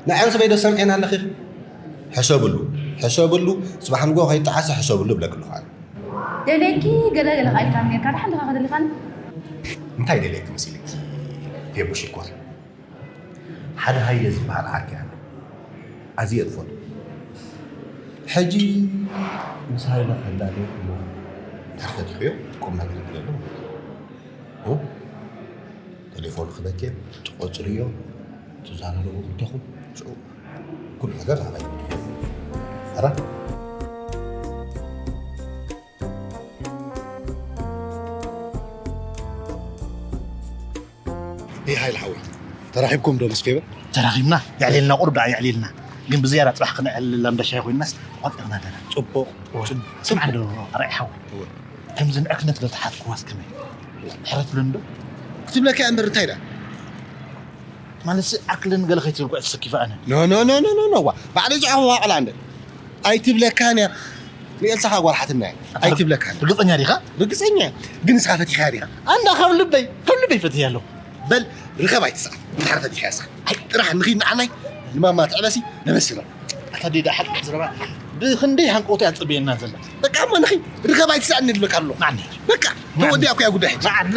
ንዓን ስበይ ዶ ሰምዔን ኣለኺ? ሕሰብሉ፣ ሕሰብሉ፣ ጽባሕ ንግሆ ከይጠዓሰ ሕሰብሉ እብለኪ ኣለኹ ኣነ። ደልየኪ ገለ ገለ ከኣ ኢልካኒ ኔርካ፣ ደሓን ዲኻ ከደሊኻኒ? እንታይ ደልየኪ መሲልኪ ፌቡ ሽኮር? ሓደ ሃይለ ዝበሃል ዓርኪ ኣሎ። ኣዝየ እፈትዎ። ሕጂ ምስ ሃይለ ከላለየኪ እሞ እንድሕር ፈቲሕዮ ቁም ነገር ይብለሉ ማለት እዩ። እ? ቴሌፎን ክበኬ ትቆጽርዮ፣ ትዛረቡ ክልተኹም፣ ሽዑ ኩሉ ነገር ናባይ ይምለስ። ኣረ? ይህ ሃይል ሓወይ፣ ተራኺብኩም ዶ ምስ ፌበን? ተራኺብና፣ የዕሊልና፣ ቁሩብ ደኣ የዕሊልና። ግን ብዝያዳ ጽባሕ ክነዕልላ እንዳ ሻሂ ኮይንናስ ተቋጺርና ኣለና። ጽቡቕ፣ ጽቡቕ። ስምዓ እንዶ ኣርኣይ ሓወይ። እወ። ከምዚ ንዕክነት ዶ ተሓትኩዋስ ከመይ? ሕረት ብለኒ ዶ? ክትብለካ እያ እምበር እንታይ ደኣ? ማለትሲ ዓርክለን ገለ ከይትብል እኮ እየ ተሰኪፈ ኣነ። ኖ፣ ኖ፣ ኖ፣ ኖ፣ ኖ፣ ኖ፣ ዋ። ባዕለይ ዝዓኹዋ ቆልዓ እንደ ኣይትብለካን እያ። ንኤልሳ ኸኣ ጓል ሓትና እያ። ኣይትብለካን። ርግጸኛ ዲኻ? ርግጸኛ እያ። ግን ንስኻ ፈቲኻ ዲኻ? ኣንዳ ካብ ልበይ፣ ካብ ልበይ ፈትያ ኣለኹ። በል፣ ርኸብ ኣይትስኣን። እንድሕር ፈቲኻ እያ ንስኻ። ኣይ፣ ጥራሕ ንኺድ ንዓናይ፣ ንማማ ትዕበሲ፣ ነበስና። ኣታ ዲዳ ሓቂ ዝረባ፣ ብኽንደይ ሃንቀውታ እያ ትጽበየና ዘላ። በቃ፣ መን ኢኺ? ርኸብ ኣይትስኣኒ እብለካ ኣለኹ። መዓኒ። በቃ፣ ተወዲኣ እኮ እያ ጉዳይ ሕጂ። መዓኒ።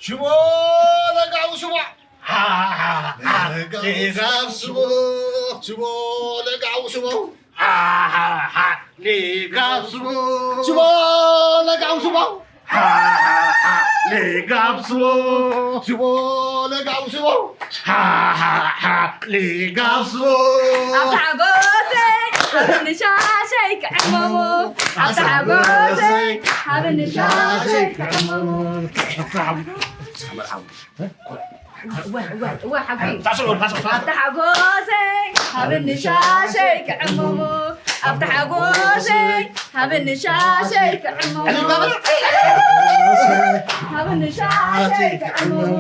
ሽቦ ለጋው ሽቦ። ለጋው ሽቦ። ሽቦ ለጋው ሽቦ። ሽቦ። ሽቦ ለጋው ሽቦ። ለጋው ሽቦ። ሽቦ ለጋው ሽቦ። ለጋው ሽቦ። ኣብታ ሓጎሰይ፣ ኣብኒ ሻሸይ ክዕመሙ። ኣብታ ሓጎሰይ፣ ኣብኒ ሻሸይ ክዕመሙ። ወ፣ ወ፣ ወ፣ ሓጎይ። ኣብታ ሓጎሰይ፣ ኣብኒ ሻሸይ ክዕመሙ። ኣብታ ሓጎሰይ፣ ኣብኒ ሻሸይ ክዕመሙ። ኣብኒ ሻሸይ ክዕመሙ።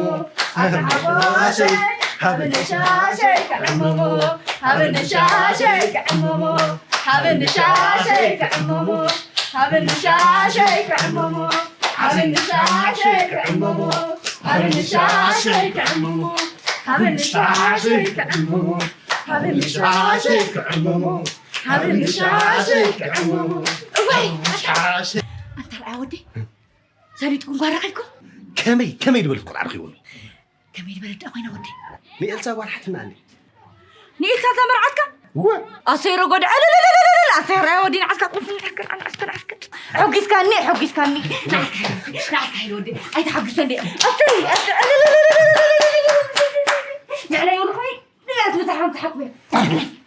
ኣብታ ሓጎሰይ፣ ኣብኒ ሻሸይ ክዕመሙ። ኣብኒ ሻሸይ ክዕመሙ። ኣብኒ ሻሸይ ክዕመሙ። ኣብኒ ሻሸይ ክዕመሙ። ኣብኒ ሻሸይ ክዕመሙ። ኣብኒ ሻሸይ ክዕመሙ። ኣብኒ ሻሸይ ክዕመሙ። ኣብኒ ሻሸይ ክዕመሙ። ኣብኒ ሻሸይ ክዕመሙ። እዋይ! ኣንታ ርኣያ ወዲ፣ ሰሊጥኩም ጓራ ከድኩም? ከመይ፣ ከመይ ዝበለት ቆልዓ ረኺበሉ? ከመይ ዝበለት ደኣ ኮይና ወዲ? ንኤልሳ ጓል ሓትና ኣለ። ንኤልሳ እዛ መርዓትካ? እወ። ኣሰይ ረጎድ፣ ዕልልልልልል፣ ኣሰይ ራያ ወዲ ንዓስካ ቁፍ፣ ንዓስካ፣ ንዓስካ፣ ንዓስካ። ሕጒስካኒ፣ ሕጒስካኒ። ንዓስካ፣ ንዓስካ ኢለ ወዲ። ኣይተሓጒሰ እንዴ። ኣሰይ፣ ኣሰይ፣ ዕልልልልልል። ንዕናይ ወዲ ኾይ፣ ንዕናስ ምሳሕ ምሳሕ ኩያ።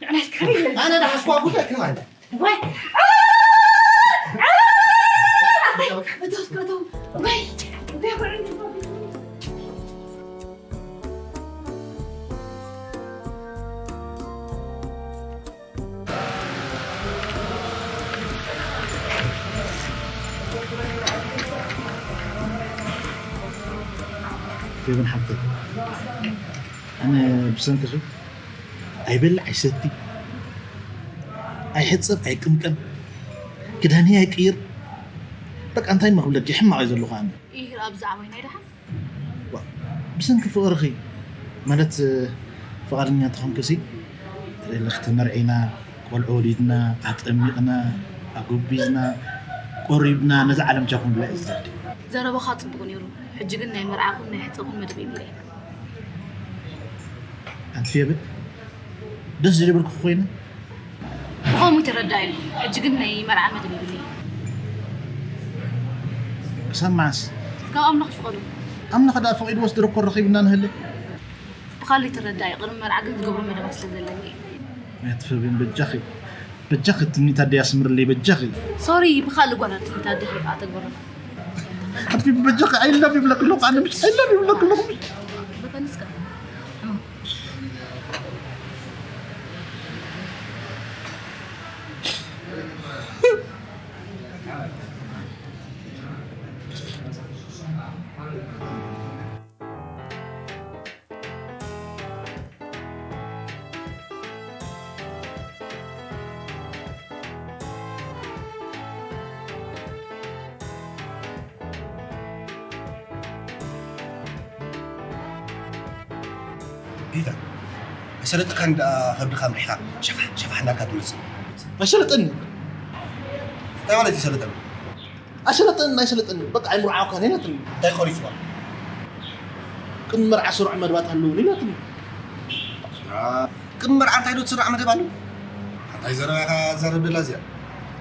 ንዕናስ ከመይ ኢለ? ኣነ ዳሓስኳ ጉዳይ ከማን። ወይ። ኣሰይ፣ እቶ፣ እቶ፣ እቶ። ወይ። ፌቨን ሓብተይ፣ ኣነ ብሰንክኺ ኣይበልዕ ኣይሰቲ፣ ኣይሕጸብ ኣይቅምቀም፣ ክዳነይ ኣይቅይር። በቃ እንታይ እሞ ክብለኪ፣ ሕማቕ እየ ዘለኹ ኣነ። ኢሂ፣ ኣብ ብዛዕባይ ናይ ደሓን ዋ፣ ብሰንኪ ፍቕርኺ፣ ማለት፣ ፍቓደኛ እንተኾንክሲ፣ ትርእየለኺ ተመርዒና፣ ቆልዑ ወሊድና፣ ኣጠሚቕና፣ ኣጎቢዝና፣ ቆሪብና፣ ነዛ ዓለም ቻኹም ብላ እየ ዝደሊ። ዘረባኻ ጽቡቕ ነይሩ። ሕጂ ግን ናይ መርዓኹን ናይ ሕጸኹን መደብ የብለይን። ኣንቲ ፌበን፣ ደስ ዘይበልኩ ኮይነ? ብኸምኡ ይተረዳእ እዩ። ሕጂ ግን ናይ መርዓ መደብ የብለይን። ክሳብ መዓስ? ካብ ኣምላኽ ፍቐዱ። ኣምላኽ ደኣ ፈቒድዎ ስድርኮ ረኺብና ንህለ። ብኻልእ ይተረዳእ እዩ። ቅድሚ መርዓ ግን ዝገብሮ መደባት ስለ ዘለኒ እዩ። ኣቲ ፌበን በጃኺ፣ በጃኺ ትምኒት ኣደይ ኣስምርለይ በጃኺ። ሶሪ፣ ብኻልእ ጓል ትምኒት ኣደይ ኣተግብሮ። ኣቲ ፌበን በጃኺ፣ I love you ብለኪ ኣለኹ፣ ኣነ ምሽ I love you ብለኪ ኣለኹ ምሽ። በቃ ንስካ። ጌታ፣ ኣይሰለጠካን ደኣ ከብድኻ ኣምሪሕካ ሸፋሕ ሸፋሕ እናልካ ትመጽእ። ኣይሰለጠኒ። እንታይ ማለት እዩ ሰለጠኒ? ኣይሰለጠኒ፣ ኣይሰለጠኒ። በቃ ኣይምርዓውካን ኢላትኒ። እንታይ ቆሪጽዋ? ቅድሚ መርዓ ስሩዕ መደባት ኣለዉኒ ኢላትኒ። ኣ፣ ቅድሚ መርዓ እንታይ ዶ ትስራዕ መደብ ኣሎ? እንታይ ዘረባ ኢኻ ትዛረብ ደላ እዚኣ?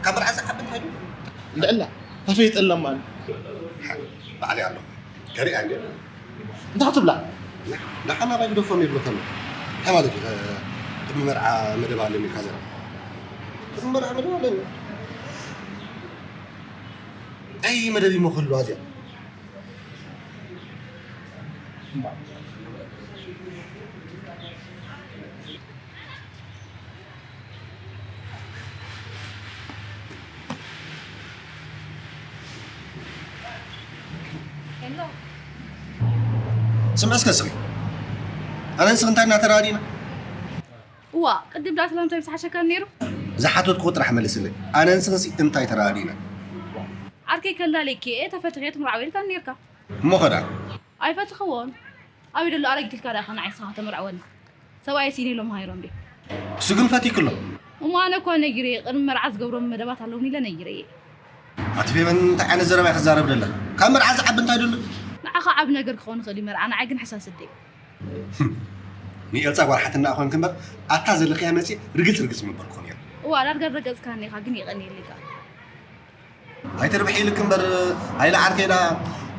ካብ መርዓ ዝዓቢ እንታይ ዶ? ልዕላ፣ ተፈይጠላ ማለት። ባዕለይ ኣለኹ። ከሪኣ እንዴ? እንታይ ክትብላ? ደሓን ኣባይ ግደፎም ይብሎ ከሎ። እንታይ ማለት እዩ? ቅድሚ መርዓ መደብ ኣለኒ ኢልካ ዘረባ። ቅድሚ መርዓ መደብ ኣለኒ። እንታይ መደብ እሞ ክህልዋ እዚኣ? ሄሎ። ስምዒ እስከ ስኺ፣ ኣነ ንስኺ እንታይ እናተራዲና? እዋ፣ ቅድም ደኣ ሰላምታ ምሳሓሸካ ነይሩ። ዝሓተትኩ ጥራሕ መልስለይ። ኣነ ንስኺ እንታይ ተራዲና? ዓርከይ ከላልየኪ እየ፣ ተፈቲሐ ትምርዓወ ኢልካ ነይርካ። እሞ ኸዳ? ኣይፈትኽዎን። ኣበይ ደሎ ኣረጊት ኢልካ ደኣ ንዓይ ንስኻ ተምርዓወኒ? ሰብኣይ ሲኒ ኢሎም ሃይሮም ድዩ? እሱ ግን ፈቲክሎ። እሞ ኣነ እኳ ነጊረ እየ፣ ቅድሚ መርዓ ዝገብሮም መደባት ኣለውኒ ኢለ ነጊረ እየ። ኣቲ ፌቨን እንታይ ዓይነት ዘረባ እዩ ክዛረብ ደለኻ? ካብ መርዓ ዝዓቢ እንታይ ደሎ? ንዓኻ ዓቢ ነገር ክኸውን ይኽእል እዩ መርዓ፣ ንዓይ ግን ሕሳስ ኣደ እዩ። ንኤልሳ ጓል ሓትነኣ ኮንክ እምበር፣ ኣታ ዘለኽያ መጺእ ርግጽ ርግጽ ምበልኩ ነይሩ። እዋ፣ ዳርጋ ረገጽካኒ ኢኻ፣ ግን የቐንየለይ ከኣ። ኣይትርብሒ ኢልክ እምበር፣ ሃይለ ዓርከይ ደኣ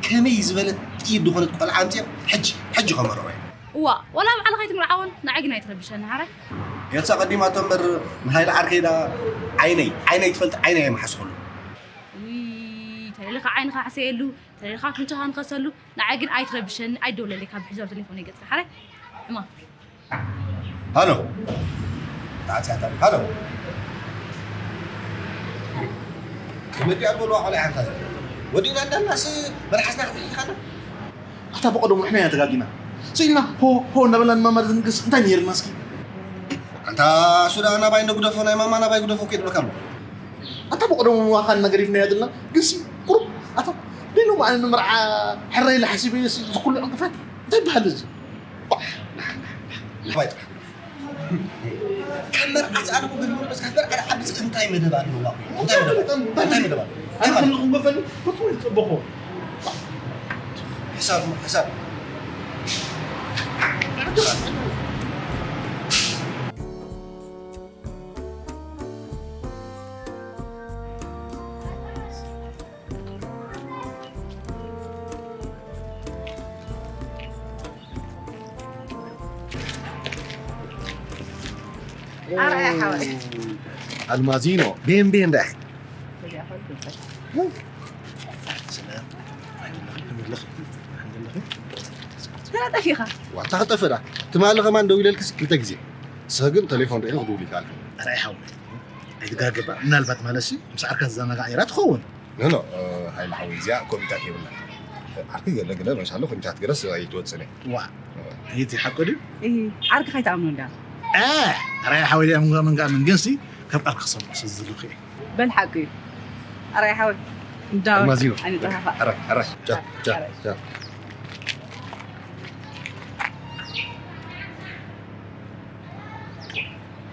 ከመይ ዝበለት ጥይት ዝኾነት ቆልዓ ኣምጺአ ሕጂ፣ ሕጂ ከመርዖ እየ። እዋ፣ ዋላ ባዕልኻ ኣይትምርዓወን፣ ንዓይ ግን ኣይትረብሸኒ፣ ሓራይ። ኤልሳ ቀዲማቶ እምበር፣ ንሃይለ ዓርከይ ደኣ ዓይነይ፣ ዓይነይ ትፈልጥ፣ ዓይነይ ኣይምሓስኹሉ። ውይ፣ ተለኻ ዓይንኻ ሕሰየሉ፣ ተለኻ ኣፍንጫኻ ንኸሰሉ፣ ንዓይ ግን ኣይትረብሸኒ፣ ኣይደውለለይ ካብ ሕጂ ኣብ ቴሌፎን ገጽካ፣ ሓራይ። ሕማም። ሃሎ። ተዓጽያታ። ሃሎ። ከመዲያ ዝበልዋ ቆልዓ ሓንታ ዘላ። ወዲእና እንዳልናስ መልሓስና ክትሕይኻና? ኣታ ብቐደሙ ንሕና ኢና ተጋጊና። ስኢልና ሆ ሆ እንዳበልና ንማማ ድንግስ እንታይ ነይርና እስኪ? ኣንታ ሱዳ ናባይ እንደጉደፎ ናይ ማማ ናባይ ጉደፎ እኮ ይብለካ ኣሎ። ኣታ ብቐደሙ ምዃንና ገዲፍናዮ ዘለና ግንሲ ቁሩብ ኣታ ደይሎም ኣነ ንምርዓ ሕራይ ኢለ ሓሲበ እዚ ኩሉ ዕንቅፋት እንታይ ይበሃል እዚ? ባይ ጥራሕ። ካብ መርዓ ዝኣለኩ ገለ መርዓ ካብ መርዓ ዓብዚ እንታይ መደብ ኣለዋ? እንታይ መደብ? እንታይ መደብ ኣለዋ? ኣነ ከለኹም ገፈኒ፣ ፍጹም ይጽበኹ። ሕሳብ፣ ሕሳብ። ኣርኣያ ሓወይ። ኣልማዚኖ፣ ቤን ቤን ዳኺ። ሰላም። ተላጠፊኻ። ዋታ ክጠፍእ ዳ። ትማሊ ከማን ደው ኢለልክስ ክልተ ግዜ። ንስኺ ግን ቴሌፎን ርኢኺ ክድውል ይከኣልኪ። ኣርኣያ ሓወይ። ኣይትጋገባ። ምናልባት ማለት ሲ፣ ምስ ዓርካ ዝዘናጋዕ ነይራ ትኸውን። ኖ፣ ኖ፣ እ፣ ሃይለ ሓወይ፣ እዚኣ ኮፒታት የብላን። ዓርኪ ገለ ገለ፣ መሻሎ ኮፒታት ገለስ ኣይትወጽእን እየ። ዋ፣ እ። እቲ ሓቂ ድዩ? እሂ፣ ዓርክኻ ኣይትኣምኖ እንዳ። እ፣ ኣራይ ሓወይ፣ ዲኣ ምንጋ፣ ምንጋ፣ ምን ግንሲ፣ ካብ ቃልካ ክሰምዖ ስለ ዝደለኹ እየ። በል ሓቂ እዩ። ኣራይ ሓወይ፣ እንዳወቅ ኣልማዚኖ። ኣይንጠፋፋእ። ኣራይ፣ ኣራይ፣ ቻው፣ ቻው፣ ኣራይ። ቻው።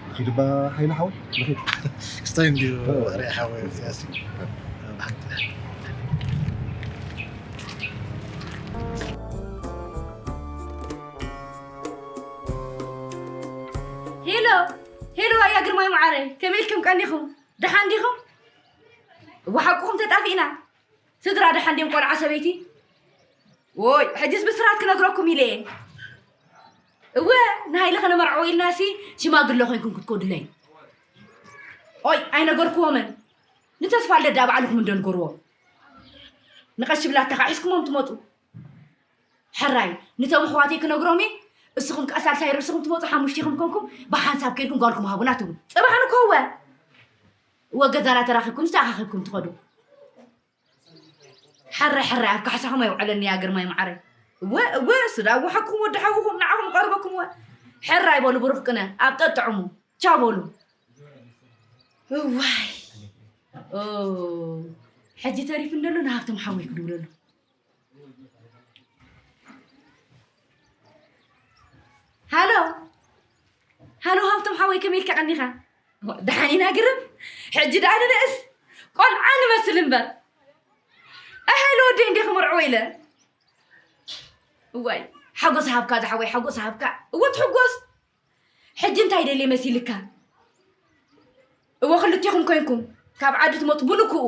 ንኺድ እባ ሓይለ ሓወይ፣ ንኺድ። ክስታይ እንድዩ፣ ኦ። ኣርያ ሓወይ፣ እዚኣሲ። ሄሎ፣ ሄሎ፣ ኣያ ግርማይ መዓረይ፣ ከመይ ኢልኩም ቀኒኹም? ደሓን ዲኹም? እወ፣ ሓቅኹም ተጣፊእና። ስድራ ደሓን ድዮም ቆልዓ ሰበይቲ? ዎይ፣ ሕጅስ ብስራት ክነግረኩም ኢለ እየ። እወ፣ ንሃይለ ከነመርዕዎ ኢልናሲ ሽማግለ ኮይንኩም ክትከዱለይ። ኦይ፣ ኣይነገርክዎምን። ንተስፋልደት ደኣ ባዕልኹም እንዶ ንገርዎም። ንቐሺ ብላታ ከዓ ሒዝኩሞም ትመፁ። ሕራይ፣ ንቶም ኣሕዋተይ ክነግሮም እየ። እስኹም ከዓ ሳልሳይ ርእስኹም ትመፁ፣ ሓሙሽቲኹም ኮንኩም ብሓንሳብ ከይድኩም ጓልኩም ሃቡና ትብሉ። ፅባሕ ንከወ። እወ፣ ገዛና ተራኺብኩም ዝተኣኻኺብኩም ትኸዱ። ሕራይ፣ ሕራይ፣ ኣብ ካሕሳኹም ኣይውዕለኒ እያ ግርማይ መዓረይ። እወ፣ እወ፣ ስዳ እወ፣ ሓቅኹም ወዲ ሓውኹም ንዓኹም ቀርበኩም እወ። ሕራይ በሉ ብሩኽ ቅነ፣ ኣብ ጠጥዕሙ። ቻው በሉ። እዋይ። ኦ፣ ሕጂ ተሪፉ እንደሎ ንሃብቶም ሓወይ ክድውለሉ። ሃሎ። ሃሎ ሃብቶም ሓወይ፣ ከመይ ኢልካ ቀኒኻ? ዋ፣ ደሓን ኢና ግርም። ሕጂ ደኣ ንንእስ ቆልዓ ንመስል እምበር። ኣይ፣ ሃይለ ወደይ እንዴ ክምርዕዎ ኢለ። እዋይ፣ ሓጎስ ሃብካ ዝሓወይ፣ ሓጎስ ሃብካ። እወ ትሕጎስ። ሕጂ እንታይ ደልየ መሲልካ? እወ ክልቴኹም ኮይንኩም ካብ ዓዲ ትመጡ ብልክኡ።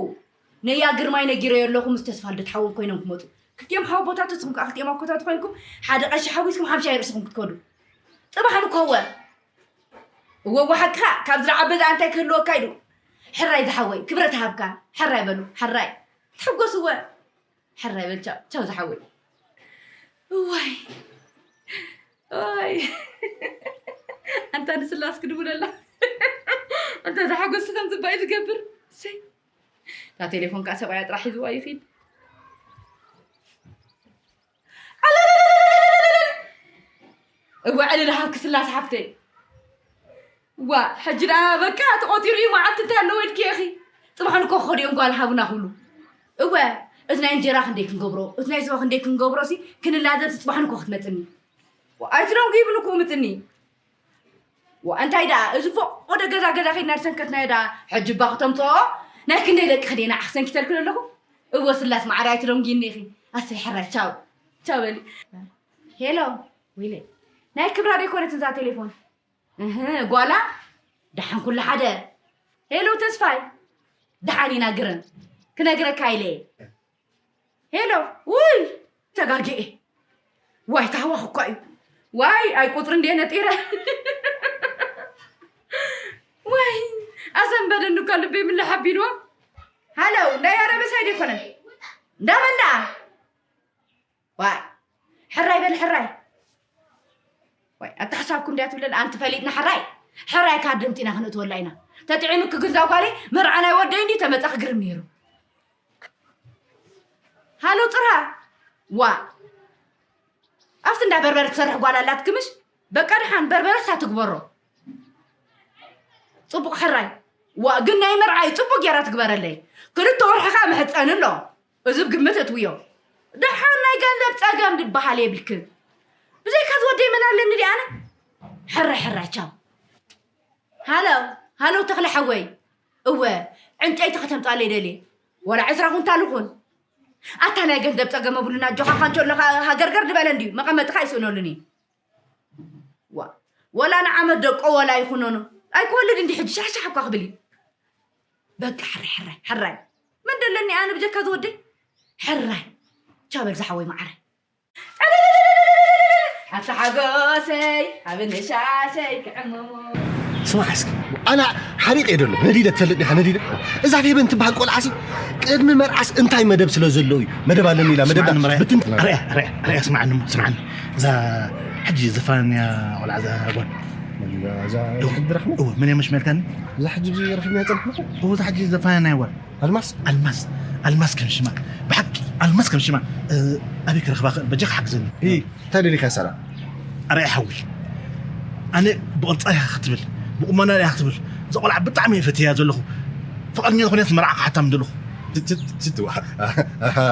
ነያ ግርማይ ነጊረዮ ኣለኹ፣ ምስ ተስፋልደት ሓዎም ኮይኖም ክመጡ። ክልቲኦም ሓወቦታት፣ ንስኹም ከኣ ክልቲኦም ኣኮታት ኮይንኩም ሓደ ቀሺ ሓዊስኩም ሓምሻይ ርእስኹም ክትከዱ። ጽባሕ ንኮወ። እወ፣ እወ፣ ሓቅኻ፣ ካብ ዝለዓበ ደኣ እንታይ ክህልወካ ኢሉ? ሕራይ ዝሓወይ፣ ክብረት ሃብካ። ሕራይ በሉ፣ ሕራይ። ትሕጎስወ። ሕራይ በል፣ ቻው፣ ቻው ዝሓወይ። እዋይ፣ እዋይ። ኣንታ ንስላስ ክድውለላ። ኣንታ ዝሓጎስ ከም ዝባይ ዝገብር። እሰይ። እታ ቴሌፎን ከኣ ሰብኣያ ጥራሕ ሒዝዋ ይኺድ። እወ ዕልል ሃብኪ ስላስ ሓፍተይ። ዋ ሕጂ ደኣ በቃ ተቖጺሩ እዩ መዓልቲ እንታይ ኣለዎ ኢልኪ ኢኺ። ጽባሕ ንኮ ክኸዱ እዮም ጓል ሃቡና ክብሉ። እወ እቲ ናይ እንጀራ ክንደይ ክንገብሮ እቲ ናይ ስዋ ክንደይ ክንገብሮ ሲ ክንላዘብ ጽባሕ ንኮ ክትመጽኒ። ዋ ኣይትደንጉ ይብልኩ ምጽኒ። ዋ እንታይ ደኣ እዚ ፎቕ ወደ ገዛ ገዛ ከይድና ዝሰንከትናዮ ደኣ ሕጂ እባ ክተምጽኦ ናይ ክንደይ ደቂ ክደና ኣኽሰንኪተልክን ኣለኹ። እወ ስላስ ማዕረ ኣይትደንጉይኒ ኢኺ። ኣሰይ ሕራይ ቻው ቻው በሊ። ሄሎ ወይለይ ናይ ክብራ ደይኮነትን እዛ ቴሌፎን። እህ ጓላ ደሓን ኩሉ ሓደ። ሄሎ ተስፋይ ደሓን ኢና ግርም ክነግረካ ኢለ እየ። ሄሎ ውይ ተጋግኤ። ዋይ ታህዋኽ እኳ እዩ። ዋይ ኣይ ቁፅሪ እንደ ነጢረ። ዋይ ኣሰንበደኒ እኳ ልበይ ምልሕ ኣቢልዎ። ሃለው ናይ ኣረበሳይ ደይኮነን እንዳመንዳ ዋይ ሕራይ በል ሕራይ። ዋይ ኣታ ሓሳብኩም ድያ ትብለል ኣንቲ ፈሊጥና ሕራይ። ሕራይ ካብ ድምፂ ኢና ክንእትወላ ኢና። ተጥዒምኪ ግንዛ ጓለይ መርዓ ናይ ወደይ እንዲ ተመፃ ክግርም ነይሩ። ሃሎ ፅራ ዋ ኣብቲ እንዳ በርበረ ትሰርሕ ጓል ኣላትኪ ምሽ? በቃ ድሓን በርበረ እሳ ትግበሮ። ፅቡቕ ሕራይ ዋ ግን ናይ መርዓይ ፅቡቕ ጌራ ትግበረለይ። ክልተ ወርሒ ከዓ መሕፀኒ ኣሎ። እዚ ብግምት እትውዮ ደሓን ናይ ገንዘብ ፀገም ዝበሃል የብልክን። ብዘይካ ዝወደይ መን ኣለኒ ዲኣነ? ሕራይ ሕራይ ቻው። ሃሎ ሃሎ ተኽለ ሓወይ እወ ዕንጨይቲ ከተምፃለይ ደልየ ወላ ዕስራ ኩንታል ይኹን። ኣታ ናይ ገንዘብ ፀገም ኣብሉና ኣጆኻ ካንቸሎ ሃገርገር ዝበለ እንድዩ መቐመጥኻ ይስእነሉን እዩ። ዋ ወላ ንዓመት ደቆ ወላ ይኹኖኖ ኣይክወልድ እንዲ ሕጂ ሻሕሻሕ እኳ ክብል እዩ። በቃ ሕራይ ሕራይ ሕራይ መን ደለኒ ኣነ ብጀካ ዝወደይ? ሕራይ ቻው በል ዝሓወይ ማዓረ። ኣታ ሓጎሰይ ኣብ ንሻሸይ ክዕምሙ። ስማዕ እስኪ ኣና ሓሪቕ እየ ደሎ ነዲደ ትፈልጥ ዲኻ ነዲደ እዛ ፌበን ትበሃል ቆልዓሲ ቅድሚ መርዓስ እንታይ መደብ ስለ ዘለዎ እዩ መደብ ኣለኒ ኢላ መደብ ብትን ኣርያ ኣርያ ኣርያ ስማዓኒ እሞ ስማዓኒ እዛ ሕጂ ዘፋንያ ቆልዓ እዛ ጓል እዛ ሕድራኽመ እወ መን እያ መሽመልካኒ እዛ ሕጂ ብዙ ረኺብና ጸንሕና እወ እዛ ሕጂ ዘፋንያ ጓል ኣልማስ ኣልማዝ ኣልማዝ ከም ሽማ ብሓቂ ኣልማዝ ከም ሽማ ኣበይ ክረኽባ ክእል በጃ ክሓግዘኒ እንታይ ደሊኻ ሰላ ኣርኣይ ሓዊ ኣነ ብቕርፃ እያ ክትብል ብቁመና እያ ክትብል እዛ ቆልዓ ብጣዕሚ እየ ፈትያ ዘለኹ ፍቓድኛ ዝኾነ መርዓ ክሓታ ምደለኹ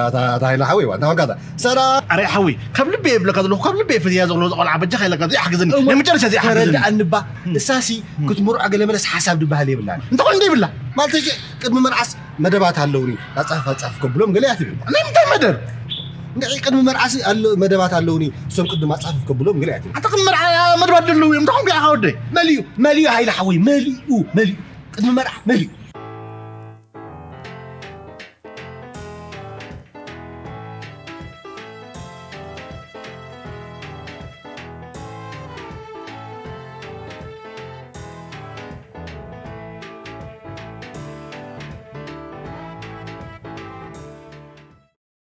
ኣታ ሃይለ ሓወይ ዋ እንታይ ኮንካ ሰላ ኣርኣይ ሓዊ ካብ ልቢ እየ ብለካ ዘለኹ ካብ ልቢ እየ ፈትያ ዘለኹ እዛ ቆልዓ በጃ ሃይለካ እዚኣ ሓግዘኒ ናይ መጨረሻ እዚኣ ሓግዘኒ ተረድኣኒ እባ እሳሲ ክትምርዖ ገለ መለስ ሓሳብ ዝበሃል የብላን እንታይ ኮን ዘይብላ ማለት ቅድሚ መርዓስ መደባት ኣለውኒ ኣጻፍፍ ኣጻፍፍ ከብሎም ገለ እያ ትብል ናይ ምንታይ መደብ እንድዒ ቅድሚ መርዓሲ ኣሎ መደባት ኣለውኒ እሶም ቅድም ኣጻፍፍ ከብሎም ገለ እያ ትብል ኣታ ቅድሚ መርዓ መደባት ደለዉ እዮም እንታይ ኮንካ ኢኻ ወደይ መሊኡ መሊኡ ሃይለ ሓወይ መሊኡ መሊኡ ቅድሚ መርዓ መሊኡ